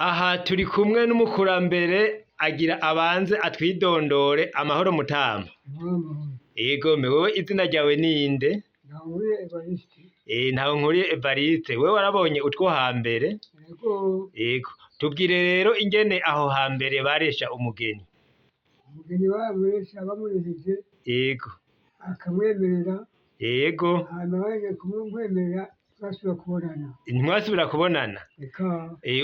Aha turi kumwe n'umukurambere agira abanze atwidondore. Amahoro mutama? Amahoro. Yego, wewe izina ryawe ninde? Ntankuriye Evariste. Ntahonkuriye Evariste, wewe warabonye utwo hambere? Yego. Yego, tubwire rero ingene aho hambere baresha umugeni. Umugeni bamuresha bamuresheje, akamwemerera. Hanyuma bahejeje kumwemerera ntibasubira kubonana. Ntimwasubira kubonana? Eka.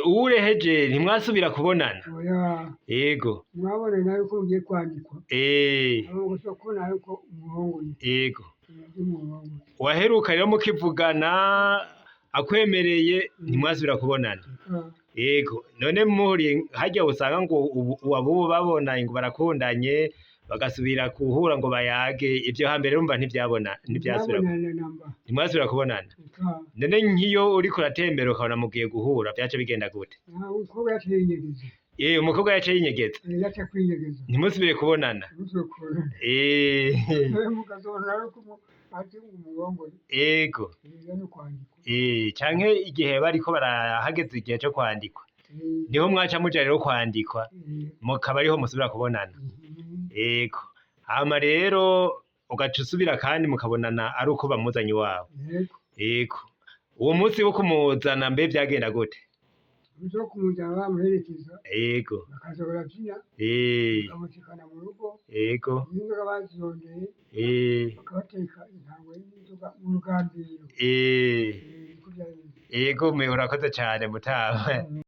Uwureheje ntimwasubira kubonana? Oya. Mwabonana yuko mugiye kwandikwa, hama mugasubira kubonana yuko umurongoye. Umurongoye. Waheruka rero mukivugana akwemereye, ntimwasubira kubonana? Eka. Yego, none muhuriye harya usanga ngo ubu abubu babonanye ngo barakundanye, bagasubira guhura ngo bayage. Ivyo hambere urumva ntivyabona, ntivyasubira. Ntibabonana namba. Ntimwasubira kubonana? Eka. None nk'iyo uriko uratembera ukabona mugiye guhura, vyaca bigenda gute? Nta umukobwa yaciye yinyegeza. Umukobwa yaciye yinyegeza? Yaciye kwinyegeza. Ntimusubire kubonana? Ntimusubire kubonana. Mukazobonana yuko ati umurongoye. Iyo no kwandikwa. Canke igihe bariko barahageze igihe co kwandikwa, niho mwaca muja rero kwandikwa, mukaba ariho musubira kubonana. Yego, hama rero ugaca usubira kandi mukabonana ari uko bamuzanye iwawe? Yego. Yego, uwo munsi wo kumuzana mbe vyagenda gute? Umunsi wo kumujana bamuherekeza, bakaza baravyina, bakamushikana mu rugo. N'inzoga bazirondeye, bakabateka intango y'inzoga mu rugambiro. Niko vyari bimeze. Yego, mwe urakoze cane mutama.